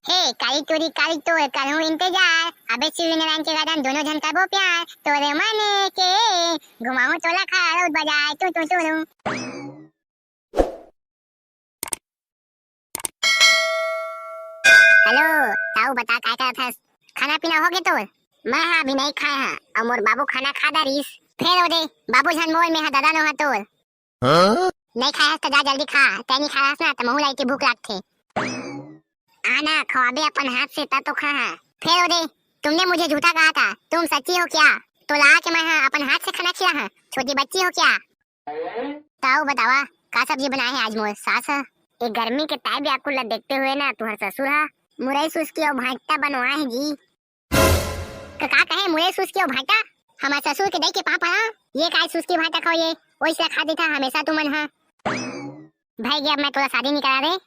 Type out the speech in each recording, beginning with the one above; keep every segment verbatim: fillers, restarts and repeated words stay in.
हे काली टूरी काली टोर, करहूं इंतजार। अबे शिवरी नारायण के गार्डन, दोनों झन करबो प्यार। तोरे मने के घुमाहूं तोला खरोट बजाए, two two two two. Hello, ताऊ बता काय करत हस? खाना पीना हो गे तोर? मैं हा अभी नहीं खाए हा, अउ मोर बाबू खाना खा डारिस। फेर ओ दे, बाबू झन मोर, मैं हा दादा नो हा तोर। हाँ? नहीं खाए हस त जा जल्दी खा, तै नहीं खाए हस ना त महू ला इतनी भूख लागथे। आना खवाबे अपन हाथ से ता तो खा हा। फेर ओ दे, तुमने मुझे झूठा कहा था, तुम सच्ची हो क्या? तो ला के मैं हा अपन हाथ से खाना खिला हा, छोटी बच्ची हो क्या? ताऊ बतावा, का सब्जी बनाए हे आज मोर सास ह? ये गर्मी के ताय व्याकुल ला देखते हुए ना तुहर ससुर हा मुरई सुस्की अउ भांटा बनवाए हे जी। का, का कहे मुरई सुस्की अउ भांटा? हमर ससुर के दई के पापा हा, ये काय सुस्की भांटा खाओ ये, ओइसला खा देथा हमेशा तुमन हा। भाई गे, अब मैं तोला शादी नहीं करा दे।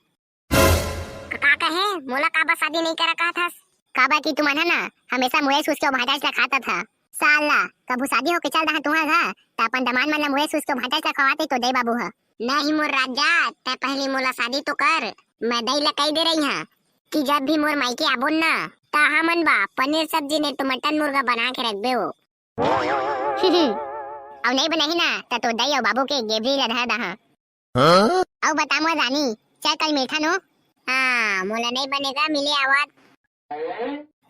का कहे? मोला काबर शादी नहीं करा कहत हस? काबर कि तुमन ह ना हमेशा मुरई सुस्की अउ भांटा ला खात हस। साला, कभू शादी होके चल दहा तुंहर घर, त अपन दमांद मन ला मुरई सुस्की अउ भांटा ला खवाते तो दई बाबू ह। नहीं मोर राजा, तै पहली मोला शादी तो कर। मैं दई ला कही दे रही हां कि जब भी मोर मायके आबो ना, त हमन बा पनीर सब्जी नहीं तो मटन मुर्गा बना के रखबे हो। अउ नहीं बनाही ना, त तो दई अउ बाबू के गेबरी ला धर दहा। हाँ? अउ बता मोर रानी, चल कल मिलथन ओ। हाँ, मोला नहीं बने गा, मिले आवत।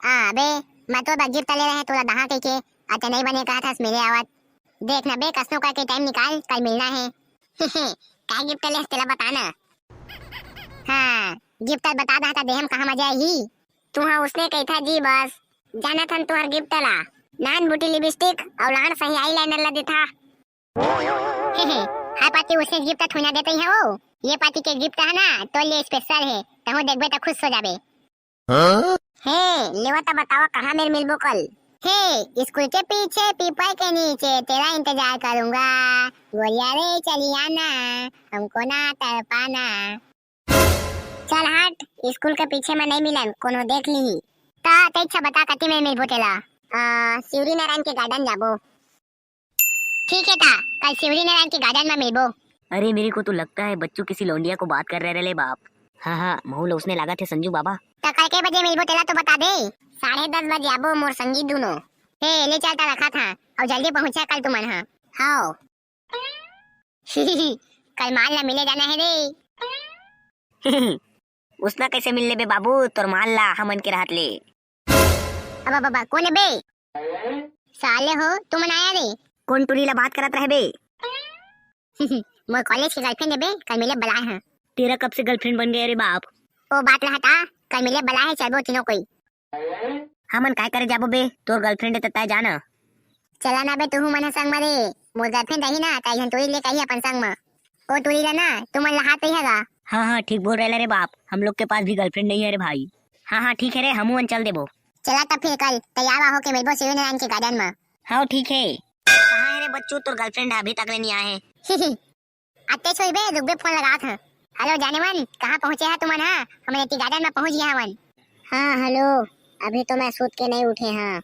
हाँ, अबे, मैं तो गिफ्ट ले रहे तोला दहा कहिके, अते नहीं बने कहा था मिले आवत। देख ना बे, कसनो करके टाइम निकाल, कल मिलना है। का गिफ्ट ले तेला बता ना। हाँ, गिफ्ट बता दहा था देहम कहाँ मजा आही। तुहा उसने कही था जी बस, जाना थन तुहर गिफ्ट ला। नान बूटी लिपस्टिक अउ लान सही आईलाइनर ला देथा। हे, हे, हर पाती उसने गिफ्ट थोड़ी ना देते हैं वो। ये पाती के गिफ्ट है ना, तो लिए स्पेशल है। तहूँ देखबे त खुश हो जाबे। हाँ? हे, लेवा त बतावा कहाँ मेर मिलबो कल? हे, स्कूल के पीछे पीपल के नीचे तेरा इंतजार करूंगा। गोरिया रे चली आना, हमको ना तड़पाना। चल हट, स्कूल के पीछे में नहीं मिलन, कोनो देख लीही। त तैं अच्छा बता कति मेर मिलबो तेला? आ, शिवरी नारायण के गार्डन जाबो। ठीक है ता, कल शिवरी नारायण के गार्डन में मिलबो। अरे मेरे को तो लगता है बच्चू किसी लौंडिया को बात कर रहे रे बाप। हाँ हाँ, महू ला उसने लागत है संजू बाबा। त कल के बजे मिलबो तेला तो बता दे। साढ़े दस बजे आबो मोर संगी दुनो। हे ले चल ता रखा था, अउ जल्दी पहुंचा कल तुमन हा। हाओ। कल माल ला मिले जाना है रे। उसना कैसे मिल लेबे बाबू, तोर माल ला हमन के रहत ले। अब बाबा कौन है बे? साले हो, तुमन आया रे। कौन टूरी ला बात करत रहे बे? मोर कॉलेज के गर्लफ्रेंड है बे, कल मिले बलाए हैं। तेरा कब से गर्लफ्रेंड बन गया रे बाप? ओ बात ला हटा, कल मिले बलाए हैं, चलबो तीनों कोई। हमन काय करे जाबो बे, तोर गर्लफ्रेंड है त तय जाना। चला ना बे, तुहू मन ह संग म रे। मोर गर्लफ्रेंड रही ना, त एक झन टूरी लेके आही अपन संग म। ओ टूरी ला ना, तुमन ला हाथ रही गा। हाँ हाँ, ठीक बोल रहे रे बाप, हम लोग के पास भी गर्लफ्रेंड नहीं है रे भाई। हाँ हाँ, ठीक है रे, हमू मन चल देबो। चला तब फिर कल तैयार वा होके मिलबो शिवरी नारायण के गार्डन म। हाँ ठीक है। कहाँ है रे बच्चू, तोर गर्लफ्रेंड अभी तक ले नहीं आए है? अत्ते छोई बे, रुकबे, फोन लगात हं। हेलो जाने मन, कहाँ पहुँचे हा तुमन हा? हमन एती गार्डन में पहुँच गए हवन। हाँ हेलो, अभी तो मैं सूत के नहीं उठे हाँ।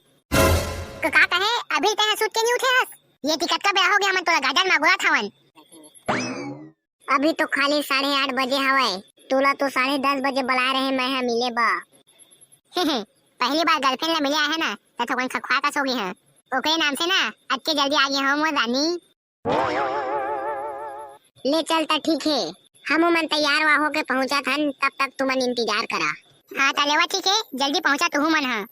तो का कहे, अभी तय सूत के नहीं उठे हस? ये ती कतका बेरा हो गया, हमन तोला गार्डन में अगोरत हवन। अभी तो खाली साढ़े आठ बजे हवय, तोला तो साढ़े दस बजे बलाए रहे मैं हा मिले बा। पहली बार गर्लफ्रेंड ला मिले आहे ना, त थोकन खखवा कस हो गए हैं। ओकरे नाम से ना अतके जल्दी आ गए हो मोर रानी। ले चल त ठीक हे, हमू मन तैयार वा होके पहुंचत हन, तब तक तुमन इंतजार करा। हाँ त लेवा ठीक हे, जल्दी पहुंचा तुहू मन ह।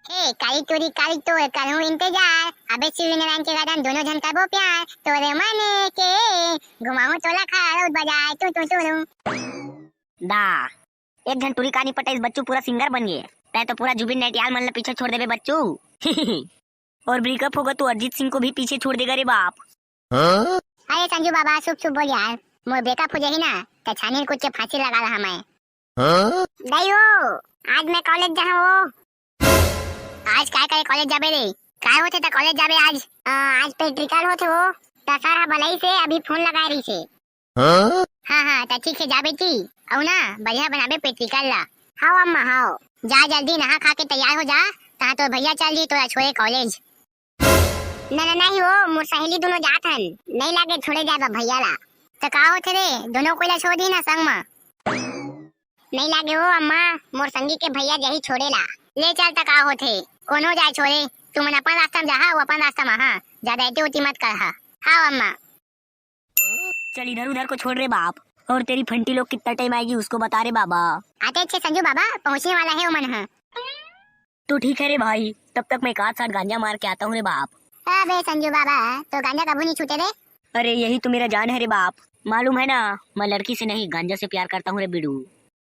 हे काली टूरी काली टोर, करहूं इंतजार, अबे शिवरी नारायण के गार्डन दोनों झन करबो प्यार, तोरे मने के घुमाहूं तोला खरोट बजाए, टू टू टू टू। दा, एक झन टूरी का नी पटाइस बच्चू, पूरा सिंगर बन गए। तै तो पूरा जुबिन नटियाल मन ला पीछे छोड़ देबे बच्चू। और ब्रेकअप होगा तो अरिजीत सिंह को भी पीछे छोड़ देगा रे बाप। हाँ? अरे संजू बाबा, चुप चुप बोल यार, मोर ब्रेकअप हो जाही ना, त छानी कुछ के फांसी लगा रहा मैं। हाँ? दाई हो, आज मैं कॉलेज जहाँ हो। आज काय करे कॉलेज जाबे रे? काय होथे त कॉलेज जाबे आज? अ, आज प्रैक्टिकल होथे वो, त सर ह बलई से अभी फोन लगाए रही से। हाँ? हाँ, हाँ, त ठीक हे, जा बेटी। अउ ना, बढ़िया बनाबे प्रैक्टिकल ला। हाव अम्मा, हाव। जा जल्दी नहा खा के तैयार हो जा, तहाँ तोर भैया चल जी तोला छोड़े कॉलेज। ना, ना, नहीं वो, मोर सहेली दोनों जात हन। नहीं लागे छोड़े जाए बा भैया ला। त का होथे रे, दोनों कोई ला छोड़ दी ना संग म। नहीं लागे हो अम्मा, मोर संगी के भैया जाही छोड़े ला। ले चल त का होथे, कोनो जाए छोड़े, तुमन अपन रास्ता में जाहा, वो अपन रास्ता में, हाँ, ज्यादा एती ओती मत करहा। हाँ अम्मा। चल इधर उधर को छोड़ रे बाप, और तेरी फंटी लोग कितना टाइम आएगी उसको बता रे बाबा। आते अच्छे संजू बाबा, पहुँचने वाला है ओमन ह। तो ठीक है रे भाई, तब तक मैं एक आध साथ गांजा मार के आता हूँ रे बाप। अबे संजू बाबा, तो गांजा कभू नहीं छूटे रे। अरे यही तो मेरा जान है रे बाप, मालूम है ना, मैं लड़की से नहीं गांजा से प्यार करता हूँ रे बिडू।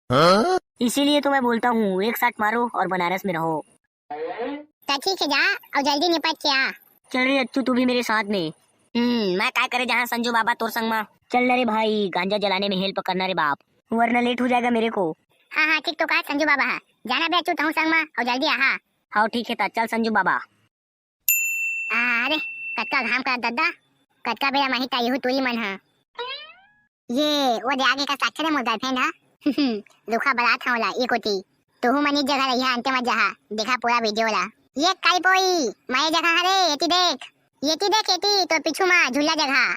हाँ? इसीलिए तो मैं बोलता हूँ, एक साथ मारो और बनारस में रहो। तो ठीक है, जा और जल्दी निपट के आ। चल रे अच्छू, तू भी मेरे साथ में। हम्म, मैं काय करे जहाँ संजू बाबा तोर संग मा। चल ना रे भाई, गांजा जलाने में हेल्प करना रे बाप, वरना लेट हो जाएगा मेरे को। हाँ हाँ, ठीक तो कहा संजू बाबा, हाँ। जाना बे अच्छू, तहूँ संग मा और जल्दी आहा। हाँ ठीक है, ता चल संजू बाबा। अरे, कतका घाम करत दद्दा, कतका बेरा माही ताईहू तुरी मन ह। ये, वो दे आगे का साक्षर है मोर गर्लफ्रेंड ह। रुखा बलात हवं ला, ये कोती। तुहू मन इस जगह रहिया, अंते मत जहा, देखा पूरा वीडियो ला। ये काई पोई, मैं ये जगह हरे, एती देख। एती देख, एती, तो पीछू मा झूला जगह।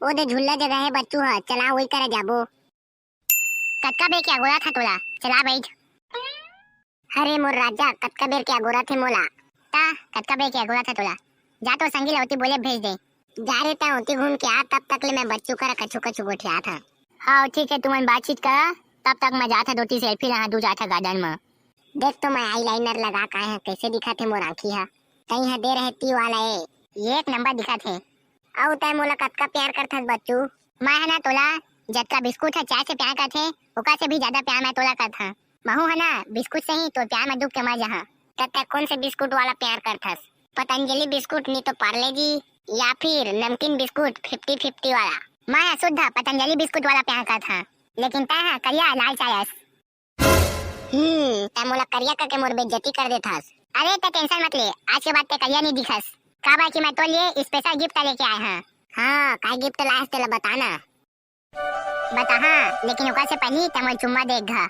वो दे झूला जगह है बच्चू ह, चला वही करे जाबो। कतका बेर के अगोरा था तोला, चला बैठ। अरे मोर राजा, कतका बेर के अगोरा थे मोला। ता, कतका बेर के अगोरा था तोला। जा तो संगी ला ओती बोले भेज दे। जा रे ता ओती घूम के आ, तब तक ले मैं बच्चू करा कछु कछु गोठिया था। हाँ ठीक है, तुमन बातचीत करा, तब तक मैं जात हा दोती सेल्फी ला दू जात हा गार्डन में। देख तो मैं eyeliner लगा के आए हा, कैसे दिखा थे मोर आँखी हा। तई हा दे रहे ती वाला ए, ये एक नंबर दिखा थे। अउ तै मोला कतका प्यार करथस बच्चू? मैं ह ना तोला जतका बिस्कुट ह चाय से प्यार करथे, ओकर से भी ज्यादा प्यार मैं तोला करथंव। महू ह ना बिस्कुट से ही तोर प्यार में डूब के मर जाहंव। त तै कौन से बिस्कुट वाला प्यार करथस? पतंजलि बिस्कुट नी तो पार्ले जी या फिर नमकीन बिस्कुट फिफ्टी फिफ्टी वाला? मैं ह शुद्ध पतंजलि बिस्कुट वाला प्यार करथंव, लेकिन तै ह करिया लाल चायस। हम्म, तै मोला करिया कके मोर बेइज्जती कर देथस। अरे तै tension मत ले, आज के बाद तै करिया नहीं दिखस। काबर कि मैं तोर लिए special gift लेके आए हंव। हाँ, काय gift लाए हस तेला बता ना। बता हाँ, लेकिन ओकर से पहली तै मोला चुम्मा दे घा।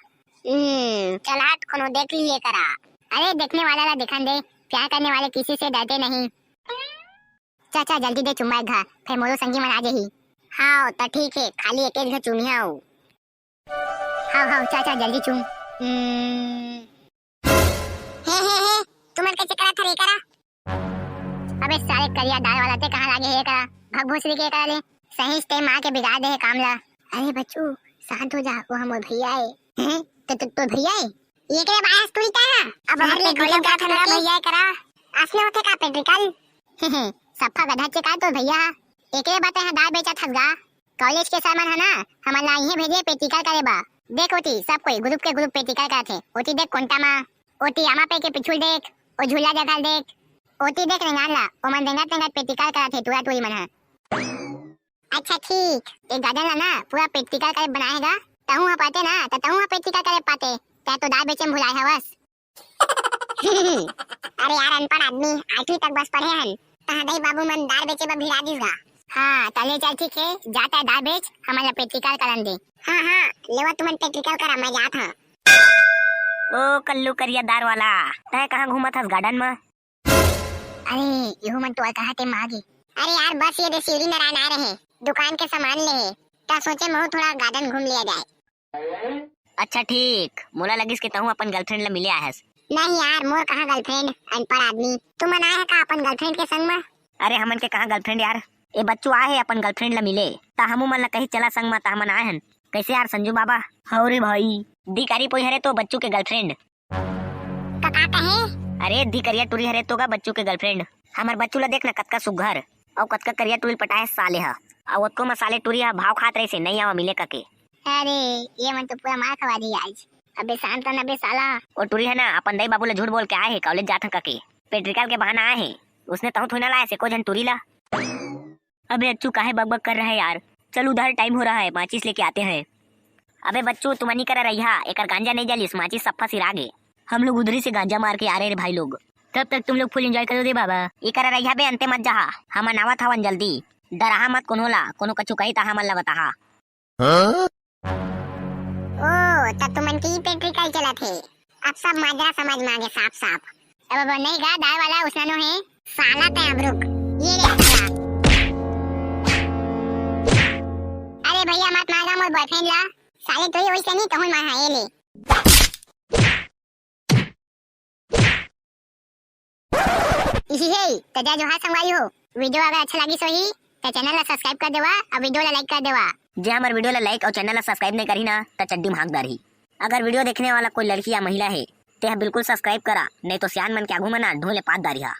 हम्म, चल हट, कोनो देख लिए करा। अरे देखने वाला ला देखन दे, प्यार करने वाले किसी से डरते नहीं। चाचा जल्दी दे चुम्मा एक घा, फिर मोरो संगी मन आ जाही। हाँ, त ठीक है, खाली एक एक घा चुमिया हो। हाव, हाव, चाचा, जल्दी चूम। हम्म। हे, हे, हे, तुमन कैसे करा था रे करा? अबे साले करिया दाढ़ वाला, ते कहाँ लागे हे करा? भग भोसड़ी के करा ले। सही से मार के बिगाड़ दे हे काम ला। अरे बच्चू, शांत हो जा, वो हमर भैया है। हैं? तो, तो, तो भैया है? ये के बायस तू ही का है? अब घर ले कॉलेज जात हन गा भैया करा। असने होथे का पेट्रिकल? सफा गधा चे का तो भैया। एकरे बात है दाढ़ बेचत हस गा। कॉलेज के सर मन ह ना, हमन ला इहें भेजे practical करे बर। देख ओती, सब कोई group के group practical करत हे। ओती देख कोंटा मा, ओती आमा पे के पिछुल देख, ओ झूला जगह ल देख, ओती देख रेंगान ला, ओमन रेंगत रेंगत practical करत हे, टूरा टूरी मन ह। अच्छा ठीक, ए गार्डन ला ना पूरा practical करे बनाए हे गा। तहूँ ह पाते ना, त तहूँ ह practical करे पाते। तै तो दाढ़ बेचे म भुलाए हवस। अरे यार, अनपढ़ आदमी, आठवीं तक बस पढ़े हन, तहाँ दई बाबू मन दार बेचे बर भिड़ा दिस गा। हाँ, त ले चल, ठीक हे, जा तै दार बेच, हमन ला practical करन दे। हाँ, हाँ, लेवा तुमन practical करा, मैं जात हँव। ओ कल्लू करिया दार वाला, तै कहाँ घूमत हस garden म? अरे, इहू मन तो कहाँ ते मागे। अरे यार, बस ये दे शिवरी नारायण आए रहे, दुकान के सामान ले हे, त सोचे महू थोड़ा garden घूम लिया जाए। अच्छा ठीक, मोला लगिस के तहूँ अपन girlfriend ला मिले आए हस। नहीं यार, मोर कहाँ girlfriend, अनपढ़ आदमी। तुमन आए ह का अपन girlfriend के संग म? अरे हमन के कहाँ girlfriend यार, ए बच्चू आए हे अपन girlfriend ला मिले, त हमू मन ला कही चला संग म, त हमन आए हन। कैसे यार संजू बाबा? हव रे भाई, दी करी पोई हरे तो बच्चू के girlfriend। का, का कहे? अरे दी करिया टूरी हरे तो गा बच्चू के girlfriend। हमर बच्चू ला देख ना कतका सुग्घर, अउ कतका करिया टूरी पटाए साले ह। अउ ओतको म साले टूरी ह भाव खात रहिसे, नहीं आवा मिले कके। अरे, ये मन तो पूरा मार खवा दी आज। अबे शांत रह ना बे साला। ओ टूरी ह ना, अपन दाई बाबू ला झूठ बोल के आए हे, कॉलेज जात हँव कके। पेट्रिकल के बहाना आए हे। उसने तहूँ थोड़ी ना लाए से को झन टूरी ला। अबे अच्छू, काहे बकबक कर रहा है यार? चल उधर, time हो रहा है, माचिस लेके आते हैं। अबे बच्चू, तुमन इही करा रहिहा, एकर गांजा नहीं जलिस, माचिस सफ्फा सिरा गे। हम लोग उधरी से गांजा मार के आ रहे रे भाई लोग। तब तक तुम लोग full enjoy करो रे बाबा। इही करा रहिहा बे, अंते मत जाहा। हमन आवत हवन जल्दी। डराहा मत कोनो ला, कोनो कछु कही त हमन ला बताहा। हाँ? ओ, त तुमन के ही practical चलत हे। अब सब माजरा समझ में आगे साफ साफ। अब, अब नहीं गा, दाल वाला उसना नो हे। साला तै अब रुक। ये ले साला। अरे भैया, मत मार गा मोर boyfriend ला। साले तोही ओइसे नहीं, तहूं मार हा, ए ले। इही हे, त जय जोहार संगवारी हो। वीडियो अगर अच्छा लगिस होही, त चैनल ला सब्सक्राइब कर देवा अउ वीडियो ला लाइक कर देवा। जे हमर वीडियो ला लाइक अउ चैनल ला सब्सक्राइब नहीं करही ना, त चड्डी में हांक डारही। अगर वीडियो देखने वाला कोई लड़की या महिला हे, ते ह बिल्कुल सब्सक्राइब करा, नहीं तो सियान मन के आगू में ना ढोले पात डारिहा।